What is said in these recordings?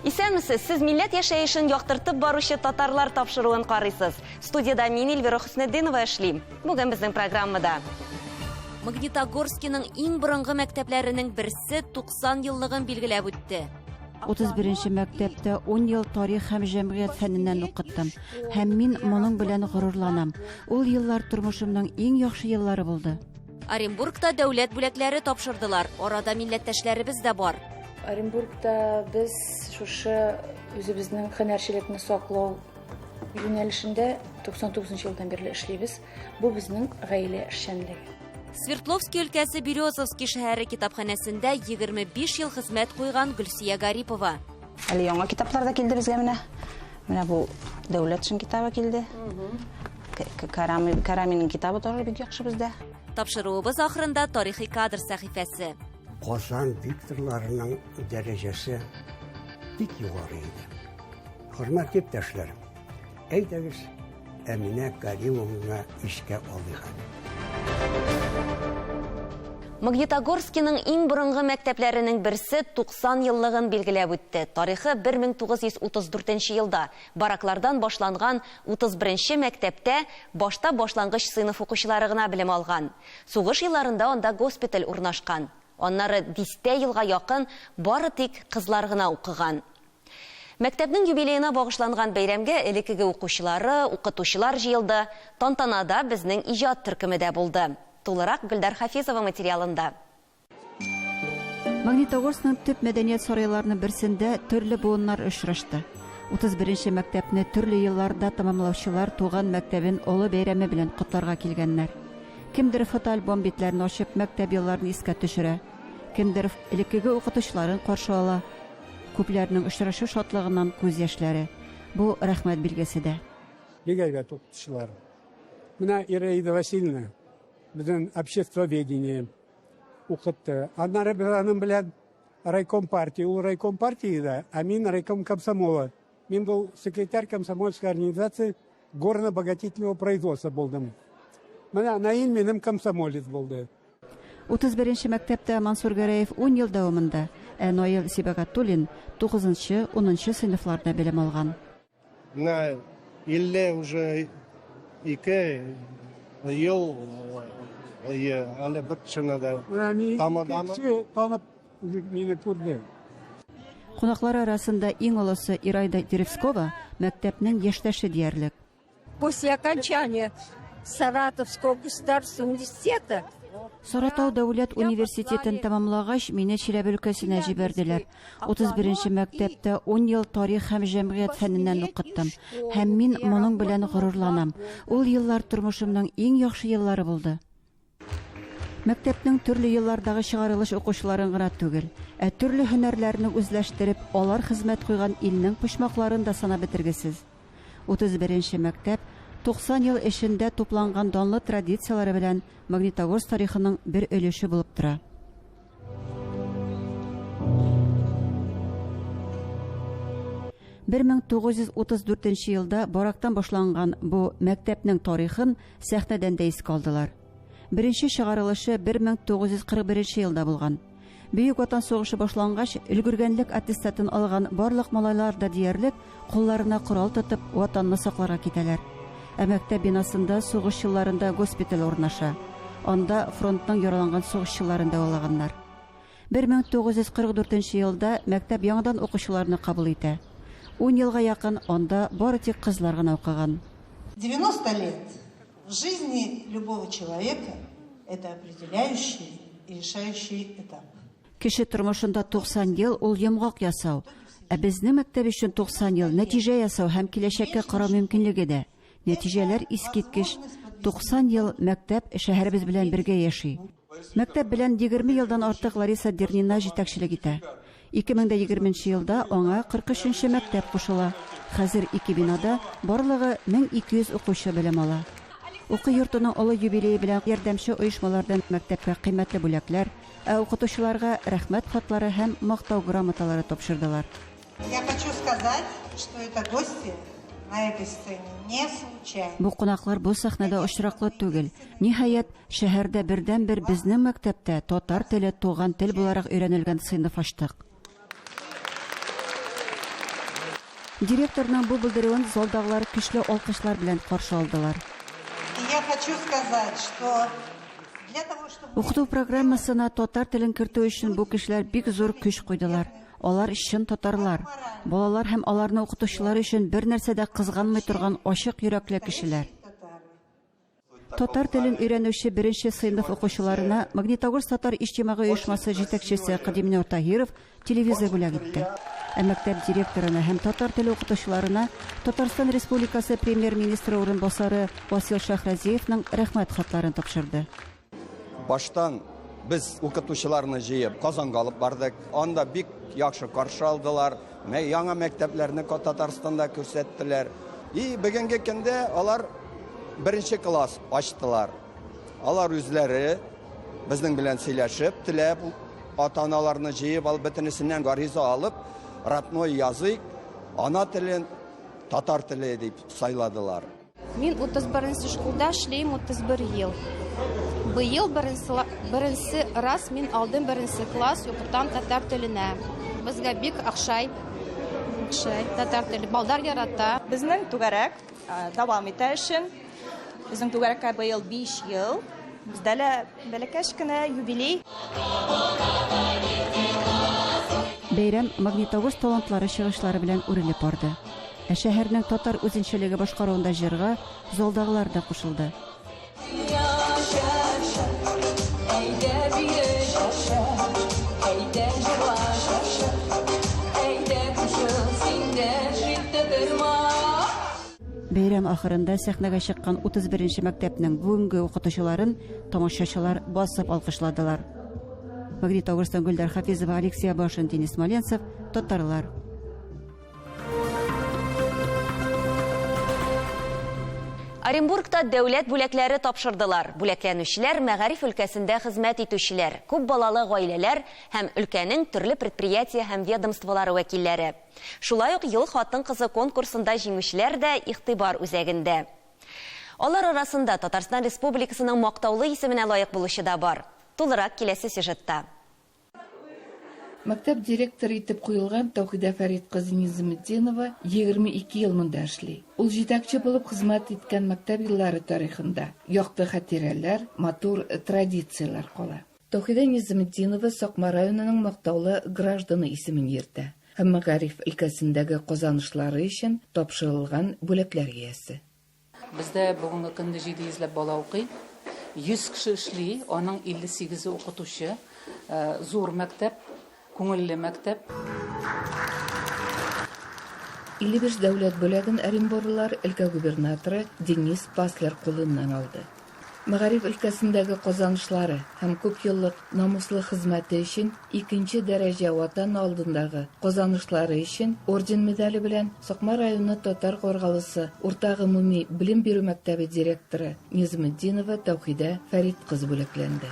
Исәнмесез, сез милләт яшәешен яктыртып баручы татарлар тапшыруын карыйсыз. Студиядә мин Эльвира Хөснетдинова эшлим. Бүген безнең программада. Магнитогорскиның иң борынгы мәктәпләренең берсе 90 еллыгын билгеләп үтте. 31 нче мәктәптә 10 ел тарих һәм җәмгыять фәненнән укыттым. Һәм мин моның белән горурланам. Ул еллар тормышымның иң яхшы еллары булды. Оренбургта дәүләт бүләкләре тапшырдылар. Арада милләттәшләребез дә бар. Оренбургта без шушы үзебезнең һөнәрчелекне саклау юнәлешендә 99 елдан бирле эшлибез. Бу безнең гаилә эшчәнлеге. Свердловский өлкәсе Березовский шәһәре китапханәсендә 25 ел хезмәт куйган Гөлсия Гарипова. Әле яңа китаплар да килде безгә менә. Менә бу Дәүләтшин китабы килде. Караминең китабы тоже бик яхшы бездә. Тапшыруыбыз ахырында тарихи кадр сәхифәсе. Казан дикторларының дәрәҗәсе бик югары иде. Хөрмәтле иптәшләрем, әйдәгез, Әминә Каримовна искә алыйк әле. Магнитогорскиның иң борынгы мәктәпләренең берсе 90 еллыгын билгеләп үтте. Тарихы 1934 елда бараклардан башланган 31 нче мәктәптә башта башлангыч сыйныф укучылары гына белем алган. Сугыш елларында анда госпиталь урнашкан. Аннары дистә елга якын бары тик кызлар гына укыган. Мәктәпнең юбилеена багышланган бәйрәмгә элеккеге укучылары, укытучылар җыелды. Тантанада безнең иҗат төркеме дә булды. Тулырак Гөлдар Хафизова материалында. Магнитогорскның төп мәдәният сарайларының берсендә төрле буыннар очрашты. 31 нче мәктәпне төрле елларда тәмамлаучылар туган мәктәбен олы бәйрәме белән котларга килгәннәр. Кемдер фотоальбом битләрен ачып мәктәп елларын искә төшерә, кемдер элеккеге укытучыларын каршы ала. Күпләрнең очрашу шатлыгыннан күз яшьләре. Бу, рәхмәт билгесе дә. Бик әйбәт укытучылар. Менә Ираида Васильевна безнең обществоведение укытты. Аннары без аның белән райком партия, ул райком партиядә, ә мин райком комсомола. Мин был секретарь комсомольской организации горно-обогатительного производства булдым. Менә Наил минем комсомолец булды. 31 нче мәктәптә Мансур Гәрәев ун ел дәвамында, ә Наил Сибәгатуллин тугызынчы, унынчы сыйныфларда белем алган. Менә 50 уже ике ел әле бер кешене дә танымадым. Танып мине күрде. Кунаклар арасында иң олысы Ирайда Деревскова мәктәпнең яшьтәше диярлек. После окончания Саратовского государственного университета Саратау дәүләт университетын тәмамлагач, мине Чиләбе өлкәсенә җибәрделәр. 31 нче мәктәптә ун ел тарих һәм җәмгыять фәненнән укыттым. Һәм мин моның белән горурланам. Ул еллар тормышымның иң яхшы еллары булды. Мәктәпнең төрле еллардагы чыгарылыш укучыларын гына түгел, ә төрле һөнәрләрне үзләштереп, алар хезмәт куйган илнең почмакларын да санап бетергесез. 31 нче мәктәп 90 ел эчендә тупланган данлы традицияләре белән Магнитогорск тарихының бер өлеше булып тора. 1934 елда барактан башланган бу мәктәпнең тарихын сәхнәдән дә искә алдылар. Беренче чыгарылышы 1941 елда булган. Бөек Ватан сугышы башлангач, өлгергәнлек аттестатын алган барлык малайлар да диярлек кулларына корал тотып, Ватанны сакларга китәләр. Ә мәктәп бинасында сугыш елларында госпиталь урнаша. Анда фронтның яраланган сугышчыларын дәвалаганнар. 1944 елда мәктәп яңадан укучыларны кабул итә. Ун елга якын анда бары тик кызлар гына укыган. 90 лет в жизни любого человека это определяющий и решающий этап. Кеше тормышында 90 ел ул йомгак ясау, ә безнең мәктәп өчен 90 ел нәтиҗә ясау һәм киләчәккә карау мөмкинлеге дә. Нәтиҗәләр искиткеч. 90 ел мәктәп шәһәребез белән бергә яши. Мәктәп белән 20 елдан артык Лариса Дернина җитәкчелек итә. 2020 нче елда аңа 43 нче мәктәп кушыла. Хәзер ике бинада барлыгы 1200 укучы белем ала. Уку йортының олы юбилее белән ярдәмче оешмалардан мәктәпкә кыйммәтле бүләкләр, ә укытучыларга Рәхмәт хатлары һәм Мактау грамоталары тапшырдылар. Я хочу сказать, что это гости на этой сцене не случайно. Бу кунаклар бу сәхнәдә очраклы түгел. Ниһаять, шәһәрдә бердәнбер безнең мәктәптә татар теле туган тел буларак өйрәнелгән сыйныф ачтык. Директорның бу белдерүен залдагылар көчле алкышлар белән каршы алдылар. И я хочу сказать, что для того, чтобы... Укыту программасына татар телен кертү өчен бу кешеләр бик зур көч куйдылар. Алар чын татарлар. Балалар һәм аларны укытучылар өчен бер нәрсә дә кызганмый торган ачык йөрәкле кешеләр. Татар телен өйрәнүче беренче сыйныф укучыларына Магнитогорск татар иҗтимагый оешмасы җитәкчесе Кадимнур Таһиров телевизор бүләк итте. Ә мәктәп директорына һәм татар теле укытучыларына Татарстан Республикасы премьер-министры урынбасары Васил Шәйхразиевның рәхмәт хатларын тапшырды. Баштан без укытучыларны җыеп Казанга алып бардык. Анда бик яхшы каршы алдылар. Яңа мәктәпләрне Татарстанда күрсәттеләр. И бүгенге көндә алар беренче класс ачтылар. Алар үзләре безнең белән сөйләшеп, теләп ата-аналарны җыеп алып, бөтенесеннән гариза алып, родной язык, ана телен татар теле дип сайладылар. Мин 31 школда эшлим 31 ел. Быел беренче раз мин алдым беренче класс укытам татар теленә. Безгә бик охшай, охшай татар теле. Балдар ярата. Безнең түгәрәк дәвам итә эшен. Безнең түгәрәккә быел 5 ел. Бездә лә бәләкәч кенә юбилей. Бәйрәм Магнитогорск талантлары чыгышлары белән үрелеп барды. Ә шәһәрнең татар үзенчәлеге башкаруында җырга залдагылар да кушылды. Бәйрәм ахырында сәхнәгә чыккан 31 мәктәпнең бүгенге укытучыларын тамашачылар басып алкышладылар. Магнитогорсктан Гөлдар Хафизова, Алексей Абашин, Денис Смоленцев, Татарлар. Оренбургта дәүләт бүләкләре тапшырдылар. Бүләкләнүчеләр мәгариф өлкәсендә хезмәт итүчеләр, күп балалы гаиләләр һәм өлкәнең төрле предприятие һәм ведомстволары вәкилләре. Шулай ук ел хатын-кызы конкурсында җиңүчеләр дә игътибар үзәгендә. Алар арасында Татарстан Республикасының мактаулы исеменә лаек булучы да бар. Тулырак киләсе сюжетта. Мәктәп директоры итеп куелган Тәүхидә Фәрит кызы Низаметдинова 22 ел монда эшли. Ул җитәкче булып хезмәт иткән мәктәп еллары тарихында якты хатирәләр, матур традицияләр кала. Тәүхидә Низаметдинова Сакмар районының мактаулы гражданы исемен йөртә һәм мәгариф өлкәсендәге казанышлары өчен тапшырылган бүләкләр иясе. Бездә бүгенге көндә 700 ләп бала укый. 100 кеше эшли, аның 58-е укытучы. Зур мәктәп, күңелле мәктәп. 55 дәүләт бүләген оренбурлылар өлкә губернаторы Денис Паслер кулыннан алды. Мәгариф өлкәсендәге казанышлары һәм күпьеллык намуслы хезмәте өчен икенче дәрәҗә Ватан алдындагы казанышлары өчен орден медале белән Сакмар районы Татар Каргалысы урта гомуми белем бирү мәктәбе директоры Низаметдинова Тәүхидә Фәрит кызы бүләкләнде.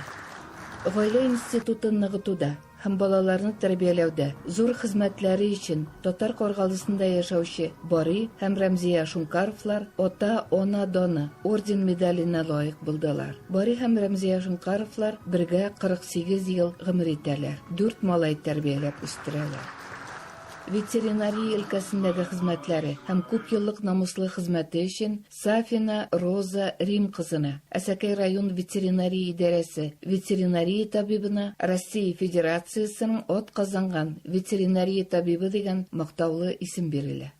Гаилә институтын ныгытуда һәм балаларны тәрбияләүдә зур хезмәтләре өчен Татар Каргалысында яшәүче Бари һәм Рәмзия Шункаровлар Ата, Ана даны орден медаленә лаек булдылар. Бари һәм Рәмзия Шункаровлар бергә 48 ел гомер итәләр, дүрт малай тәрбияләп үстерәләр. Ветеринария өлкәсендәге хезмәтләре һәм күпьеллык намуслы хезмәте өчен Сафина Роза Рим кызына, Әсәкәй район ветеринария идарәсе ветеринария табибына Россия Федерациясенең атказанган ветеринария табибы дигән мактаулы исем бирелә.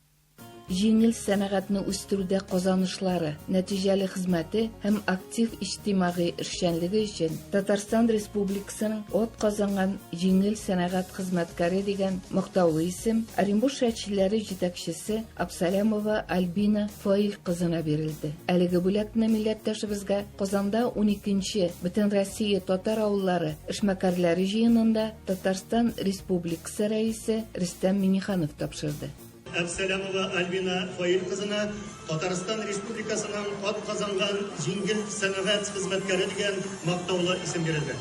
Җиңел сәнәгатьне үстерүдә казанышлары, нәтиҗәле хезмәте һәм актив иҗтимагый эшчәнлеге өчен Татарстан Республикасының атказанган җиңел сәнәгать хезмәткәре дигән мактаулы исем Оренбур шәчеләре җитәкчесе Абсалямова Альбина Фаил кызына бирелде. Әлеге бүләкне милләттәшебезгә Казанда 12нче Бөтенроссия татар авыллары эшмәкәрләре җыенында Татарстан Республикасы Рәисе Рөстәм Миңнеханов тапшырды. Әбсәләмова Альбина Фаил кызына Татарстан Республикасының атказанган җиңел сәнәгать хезмәткәре дигән мактаулы исем бирелде.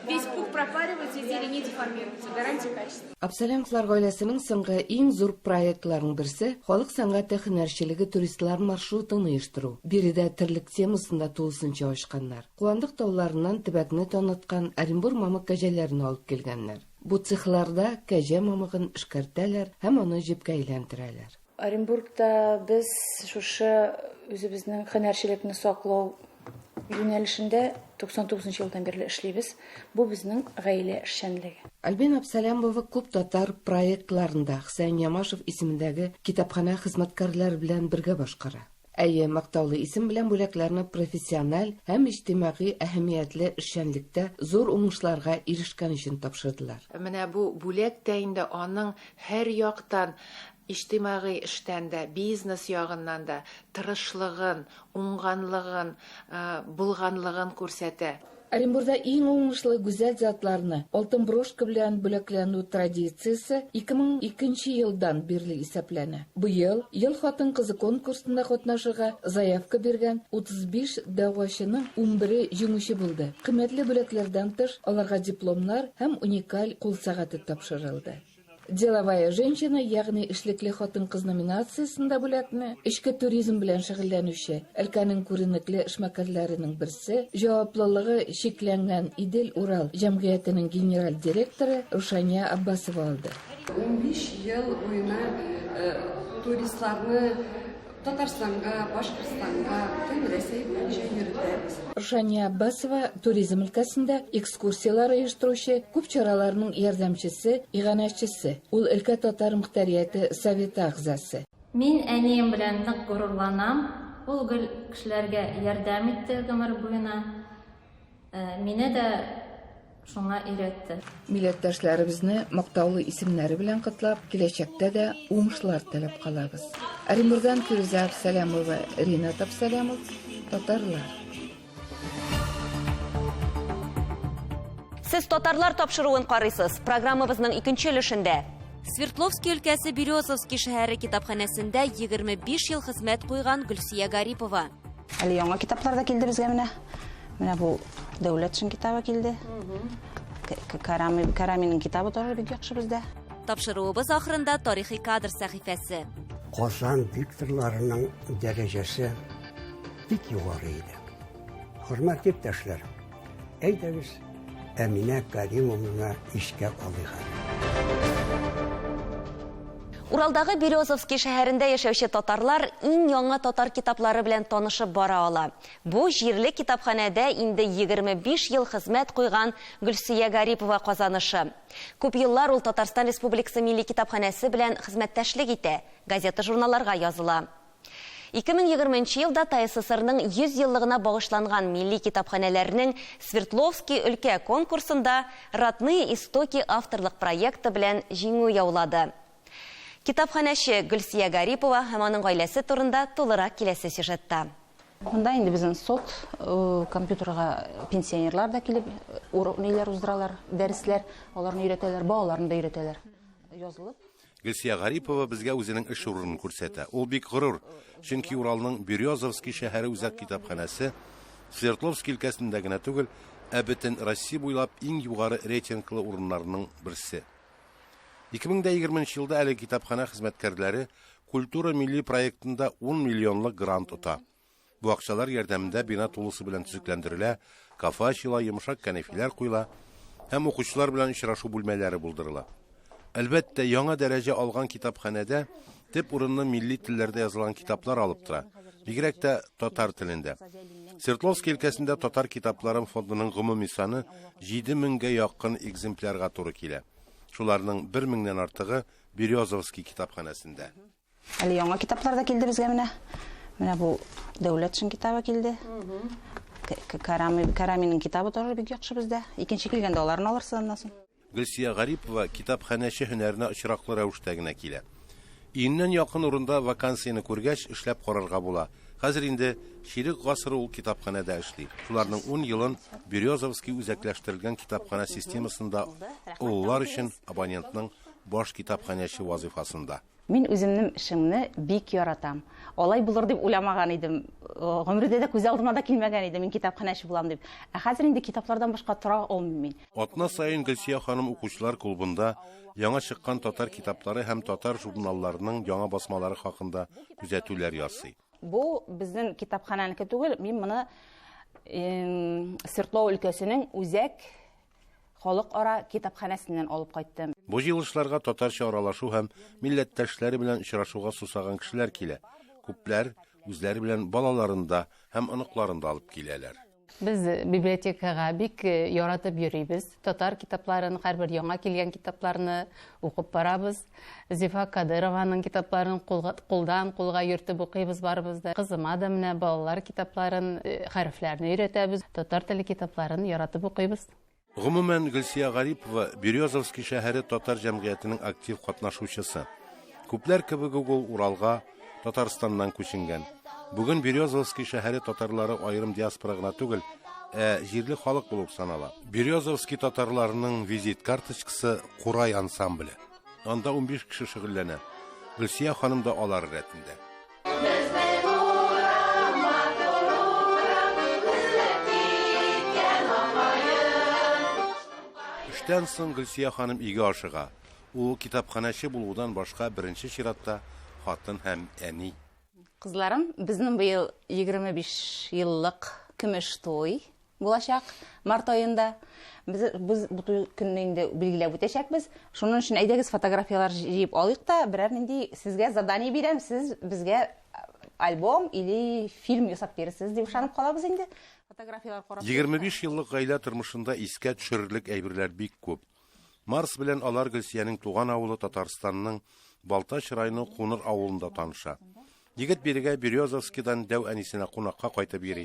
Весь пух пропаривается, изделие не деформируется. Гарантия качества. Абсалямовлар гаиләсенең соңгы иң зур проектларының берсе халык сәнгате һөнәрчелеге туристлар маршрутын оештыру. Биредә терлек темасын да тулысынча ачканнар. Куандык тауларыннан төбәкне таныткан Оренбур мамык кәҗәләрен алып килгәннәр. Бу цехларда кәҗә мамыгын эшкәртәләр һәм аны җепкә әйләндерәләр. Оренбургта без шушы үзебезнең һөнәрчелекне саклау юнәлешендә 99 нчы елдан бирле эшлибез. Бу безнең гаилә эшчәнлеге. Альбина Абсалямова күп татар проектларын да Хөсәен Ямашев исемендәге китапханә хезмәткәрләре белән бергә башкара. Әйе, мактаулы исем белән бүләкләрне профессиональ һәм иҗтимагый әһәмиятле эшчәнлектә зур уңышларга ирешкән өчен тапшырдылар. Менә бу бүләк тә инде аның һәр яктан, иҗтимагый эштән дә, бизнес ягыннан да тырышлыгын, уңганлыгын, булганлыгын күрсәтә. Оренбурда иң уңышлы гүзәл затларны алтын брошка белән бүләкләнү традициясе 2002 нче елдан бирле исәпләнә. Быел Ел хатын-кызы конкурсында катнашырга заявка биргән 35 дәгъвачының унбере җиңүче булды. Кыйммәтле бүләкләрдән тыш, аларга дипломнар һәм уникаль кул сәгате тапшырылды. Деловая женщина, ягъни эшлекле хатын-кыз номинациясендә бүләкне эчке туризм белән шөгыльләнүче, өлкәнең күренекле эшмәкәрләренең берсе, җаваплылыгы чикләнгән Идел-Урал җәмгыятенең генераль директоры Рушания Аббасова алды. 15 ел буена туристларны Татарстанга, Башкортстанга, бөтен Рәсәй буенча йөретәбез. Рушания Аббасова туризм өлкәсендә экскурсияләр оештыручы, күп чараларның ярдәмчесе, иганәчесе. Ул өлкә татар мохтарияте советы әгъзасы. Мин әнием белән нык горурланам. Ул гел кешеләргә ярдәм итте гомер буена. Мине дә шуңа өйрәтте. Милләттәшләребезне мактаулы исемнәре белән котлап, киләчәктә дә уңышлар теләп калабыз. Оренбургдан Фирүзә Абсалямова, Ринат Абсалямов, Татарлар. Сез Татарлар тапшыруын карыйсыз. Программабызның икенче өлешендә. Свердловский өлкәсе Березовский шәһәре китапханәсендә 25 ел хезмәт куйган Гөлсия Гарипова. Әле яңа китаплар да килде безгә менә. Менә бу Дәүләтшин китабы килде. Карами, Караминың китабы тоже бик яхшы бездә. Тапшыруыбыз ахырында тарихи кадр сәхифәсе. Казан дикторларының дәрәҗәсе бик югары иде. Хөрмәтле иптәшләр, әйдәгез, Әминә Каримовнаны искә алыйк әле. Уралдагы Березовский шәһәрендә яшәүче татарлар иң яңа татар китаплары белән танышып бара ала. Бу җирле китапханәдә инде 25 ел хезмәт куйган Гөлсия Гарипова казанышы. Күп еллар ул Татарстан Республикасы Милли китапханәсе белән хезмәттәшлек итә, газета-журналларга языла. 2020 нче елда ТАССРның 100 еллыгына багышланган милли китапханәләрнең Свердловский өлкә конкурсында Родные истоки авторлык проекты белән җиңү яулады. Китапханәче Гөлсия Гарипова һәм аның гаиләсе турында тулырак киләсе сюжетта. Монда инде безнең сот, компьютерга пенсионерлар да килеп, ниләр уздыралар, дәресләр, аларны өйрәтәләр, балаларны да өйрәтәләр. Язылып. Гөлсия Гарипова безгә үзенең эш урынын күрсәтә. Ул бик горур, чөнки Уралның Березовский шәһәре үзәк китапханәсе Свердловский өлкәсендә генә түгел, ә бөтен Россия буйлап иң югары рейтинглы урыннарның берсе. 2020 нче елда әлеге китапханә хезмәткәрләре Культура милли проектында 10 миллионлык грант ота. Бу акчалар ярдәмендә бина тулысы белән төзекләндерелә, кафе ачыла, йомшак кәнәфиләр куела һәм укучылар белән очрашу бүлмәләре булдырыла. Әлбәттә, яңа дәрәҗә алган китапханәдә төп урынны милли телләрдә язылган китаплар алып тора, бигрәк тә татар телендә. Свердловский өлкәсендә татар китапларын фондының гомуми саны 7 меңгә якын экземплярга туры килә. Шуларның бер меңнән артыгы Березовский китапханәсендә. Әле яңа китаплар да килде безгә менә. Менә бу Дәүләтшин китабы килде. Карами, Караминың китабы тоже бик яхшы бездә. Икенче килгәндә аларны алырсыз аннан соң. Гөлсия Гарипова китапханәче һөнәренә очраклы рәвештә генә килә. Өеннән якын урында вакансияне күргәч, эшләп карарга була. Хәзер инде чирек гасыр ул китапханәдә эшли. Шуларның ун елын Березовский үзәкләштерелгән китапханә системасында олылар өчен абонентның баш китапханәче вазыйфасында. Мин үземнем эшемне бик яратам. Алай булыр дип уйламаган идем. Гомердә дә күз алдыма да килмәгән иде, мин китапханәче булам дип. Ә хәзер инде китаплардан башка тора алмыйм мин. Атна саен Гөлсия ханым укучылар клубында яңа чыккан татар китаплары һәм татар журналларының яңа басмалары хакында күзәтүләр ясый. Бу безнең китапханәнеке түгел, мин моны Свердлов өлкәсенең үзәк Халыкара китапханәсеннән алып кайттым. Бу җыелышларга татарча аралашу һәм милләттәшләре белән очрашуга сусаган кешеләр килә. Күпләр үзләре белән балаларын да һәм оныкларын да алып киләләр. Без библиотекага бик яратып йөрибез. Татар китапларын, һәрбер яңа килгән китапларны укып барабыз. Зифа Кадырованың китапларын кулдан кулга йөртеп укыйбыз барыбыз да. Кызыма да менә балалар китапларын, хәрефләрне өйрәтәбез. Татар теле китапларын яратып укыйбыз. Гомумән, Гөлсия Гарипова Березовский шәһәре татар җәмгыятенең актив катнашучысы. Күпләр кебек үк ул Уралга Татарстаннан күченгән. Бүген Березовский шәһәре татарлары аерым диаспора гына түгел, ә җирле халык булып санала. Березовский татарларының визит карточкасы Курай ансамбле. Анда 15 кеше шөгыльләнә. Гөлсия ханым да алар рәтендә. Эштән соң Гөлсия ханым өйгә ашыга. Ул китапханәче булудан башка беренче чиратта хатын һәм әни. Кызларым, безнең быел 25 еллык көмеш туй булачак март аенда. Без, без бу туй көнне инде билгеләп үтәчәкбез. Шуның өчен әйдәгез фотографияләр җыеп алыйк та, берәр нинди сезгә задание бирәм, сез безгә альбом или фильм ясап бирерсез дип ышанып калабыз инде. Фотографияләр карап. 25 еллык гаилә тормышында искә төшерерлек әйберләр бик күп. Марс белән алар Гөлсиянең туган авылы Татарстанның Балтач районы Куныр авылында таныша. Егет бирегә Березовскийдан дәү әнисенә кунакка кайтып йөри.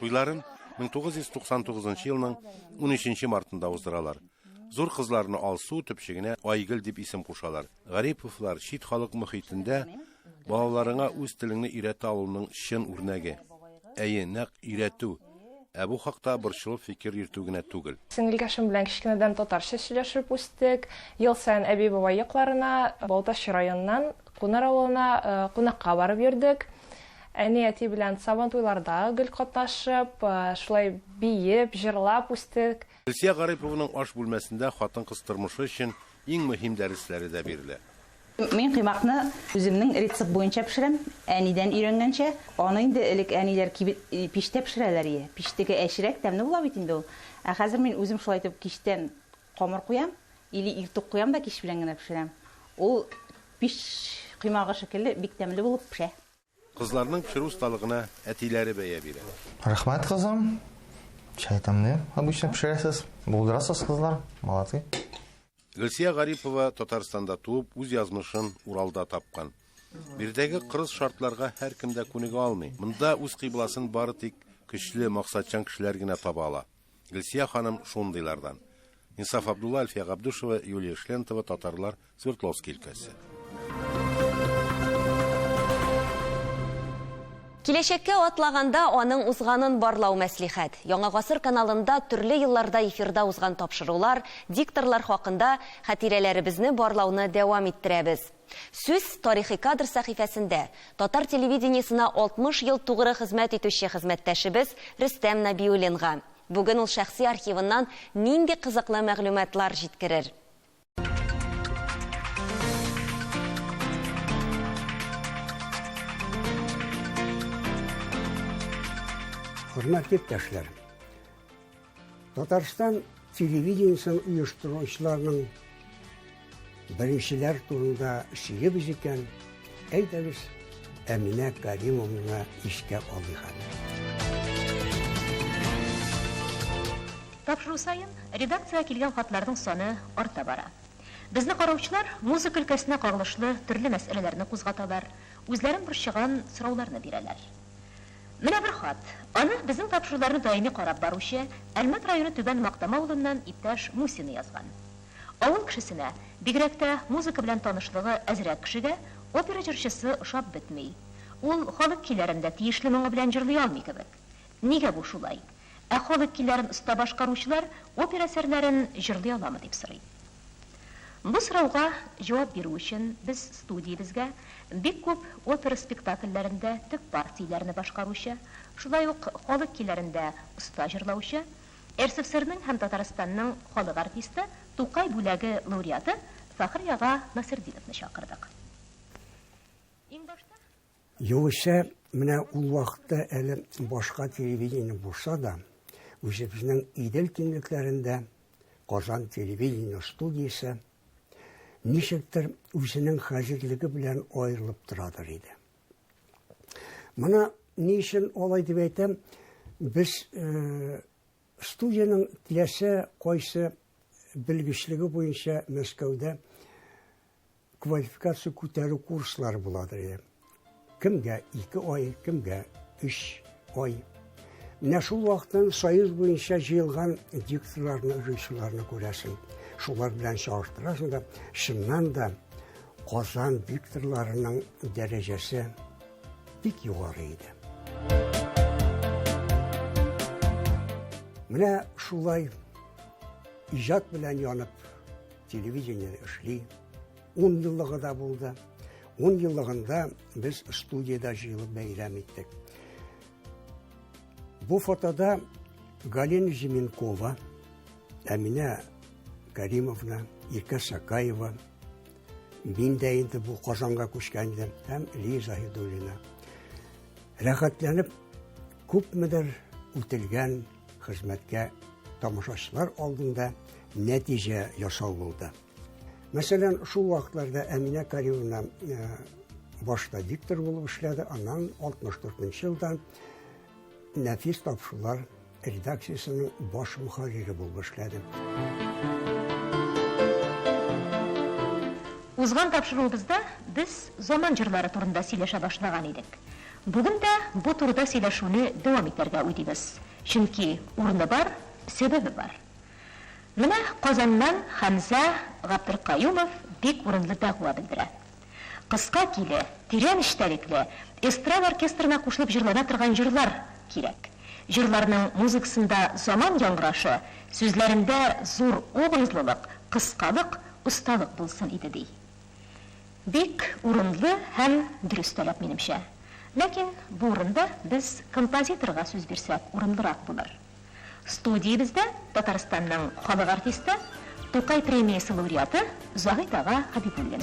Туйларын 1999 елның 13 мартында уздыралар. Зур кызларны Алсу, төпчегенә Айгөл дип исем кушалар. Гариповлар чит халык мохитендә балаларыңа үз телеңне өйрәтә алуның чын үрнәге. Әйе, нәкъ өйрәтү. Ә бу хакта борчылып фикер йөртү генә түгел. Сеңелкәшем белән кечкенәдән татарча сөйләшеп үстек. Ел саен әби-бабай якларына, Балтач районыннан Куныр авылына кунакка барып йөрдек. Әни-әти белән Сабантуйларда гел катнашып, шулай биеп, җырлап үстек. Гөлсия Гарипованың аш бүлмәсендә хатын-кыз тормышы өчен иң мөһим дәресләре дә бирелә. Мин коймакны үземнең рецепт буенча пешерәм, әнидән өйрәнгәнчә. Аны инде элек әниләр кибет пичтә пешерәләр ие. Пичтеге әчерәк, тәмле була бит инде ул. Ә хәзер мин үзем шулай итеп кичтән камыр куям или иртүк куям да кич белән генә пешерәм. Ул пич коймагы шикелле бик тәмле булып пешә. Кызларның пешерү осталыгына әтиләре бәя бирә. Рәхмәт, кызым. Чәй тәмле обычно пешерәсез. Булдырасыз, кызлар. Молодцы. Гөлсия Гарипова Татарстанда туып, үз язмышын Уралда тапкан. Биредәге кырыс шартларга һәркем дә күнегә алмый. Монда үз кыйбласын бары тик көчле, максатчан кешеләр генә таба ала. Гөлсия ханым шундыйлардан. Инсаф Абдулла, Альфия Габдушева, Юлия Шлентова, Татарлар, Свердловский өлкәсе. Киләчәккә атлаганда аның узганын барлау мәслихәт. Яңа гасыр каналында төрле елларда эфирда узган тапшырулар, дикторлар хакында хатирәләребезне барлауны дәвам иттерәбез. Сүз тарихи кадр сәхифәсендә татар телевидениесына 60 ел тугры хезмәт итүче хезмәттәшебез Рөстәм Нәбиуллинга. Бүген ул шәхси архивыннан нинди кызыклы мәгълүматлар җиткерер? Хөрмәтле иптәшләр, Татарстан телевидениесен оештыручыларның беренчеләр турында сөйлибез икән, әйдәгез Әминә Каримовнаны искә алыйк әле. Тапшыру саен редакциягә килгән хатларның саны арта бара. Безне караучылар музыка өлкәсенә кагылышлы төрле мәсьәләләрне кузгаталар, үзләрен борчыган сорауларны бирәләр. Менә бер хат. Аны безнең тапшыруларны даими карап баручы, Әлмәт районы Түбән Мактама авылыннан иптәш Мусина язган. Авыл кешесенә, бигрәк тә музыка белән танышлыгы әзрәк кешегә, опера җырчысы ошап бетми. Ул халык көйләрен дә тиешле моңы белән җырлый алмый кебек. Нигә бу шулай? Ә халык көйләрен оста башкаручылар опера әсәрләрен җырлый аламы дип сорый. Бу сорауга җавап бирү өчен без студиябезгә бик күп опера спектакльләрендә төп партияләрне башкаручы, шулай ук халык көйләрен дә оста җырлаучы, РСФСРның һәм Татарстанның халык артисты, Тукай бүләге лауреаты Фәхри ага Насертдиновны чакырдык. Иң башта. Югыйсә, менә ул вакытта әле башка телевидение булса да, үзебезнең Идел киңлекләрендә Казан телевидение студиясе ничектер үзенең хәзерлеге белән аерылып торадыр иде. Моны ни өчен алай дип әйтәм? Без э, студиянең теләсә кайсы белгечлеге буенча Мәскәүдә квалификация күтәрү курслары буладыр иде. Кемгә 2 ай, кемгә 3 ай. Менә шул вакыттан Союз буенча җыелган дикторларны, режиссерларны күрәсең. Шулар белән чагыштырасың да, чыннан да Казан дикторларының дәрәҗәсе бик югары иде. Менә шулай иҗат белән янып телевидениедә эшли. Ун еллыгы да булды. Ун еллыгында без студиядә җыелып бәйрәм иттек. Бу фотода Галина Зименкова, Әминә Каримовна, Иркә Сакаева, мин дә инде бу Казанга күчкән идем, һәм Лия Заһидуллина. Рәхәтләнеп күпмедер үтелгән хезмәткә тамашачылар алдында нәтиҗә ясау булды. Мәсәлән, шул вакытларда Әминә Каримовна э, башта диктор булып эшләде, аннан 64 елдан нәфис тапшырулар редакциясенең баш мөхәррире булып эшләде. Узган тапшыруыбызда без заман җырлары турында сөйләшә башлаган идек. Бүген дә бу турыда сөйләшүне дәвам итәргә уйлыйбыз, чөнки урыны бар, сәбәбе бар. Менә Казаннан Хәмзә Габделкаюмов бик урынлы дәгъва белдерә. Кыска көйле, тирән эчтәлекле, эстрада оркестрына кушылып җырлана торган җырлар кирәк. Җырларның музыкасында заман яңгырашы, сүзләрендә зур образлылык, кыскалык, осталык булсын иде, ди. Бик урынлы һәм дөрес таләп, минемчә. Ләкин бу урында без композиторга сүз бирсәк урынлырак булыр. Студиябездә Татарстанның халык артисты, Тукай премиясе лауреаты Заһит ага Хәбибуллин.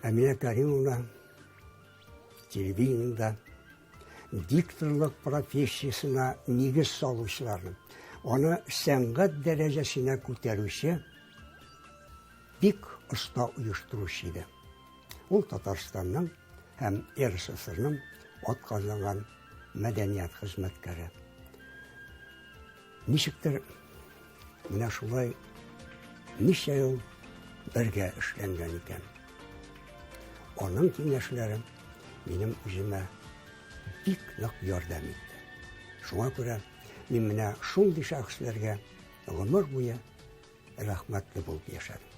Әминә Кәримовна телевидениедә дикторлык профессиясенә нигез салучыларның, аны сәнгать дәрәҗәсенә күтәрүче бик оста оештыручы иде. Ул Татарстанның һәм РСФСРның атказанган мәдәният хезмәткәре. Ничектер менә шулай ничә ел бергә эшләнгән икән. Аның киңәшләре минем үземә бик нык ярдәм итте. Шуңа күрә мин менә шундый шәхесләргә гомер буе рәхмәтле булып яшәдем.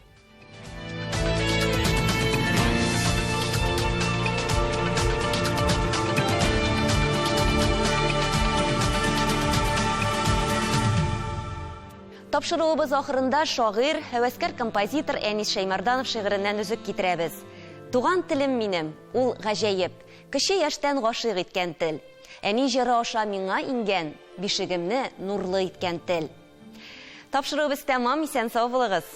Тапшыруыбыз ахырында шагыйрь, һәвәскәр композитор Әнис Шәймәрданов шигыреннән өзек китерәбез. Туган телем минем, ул гаҗәеп, кече яшьтән гашыйк иткән тел. Әни җыры аша миңа иңгән, бишегемне нурлы иткән тел. Тапшыруыбыз тәмам, исән-сау булыгыз!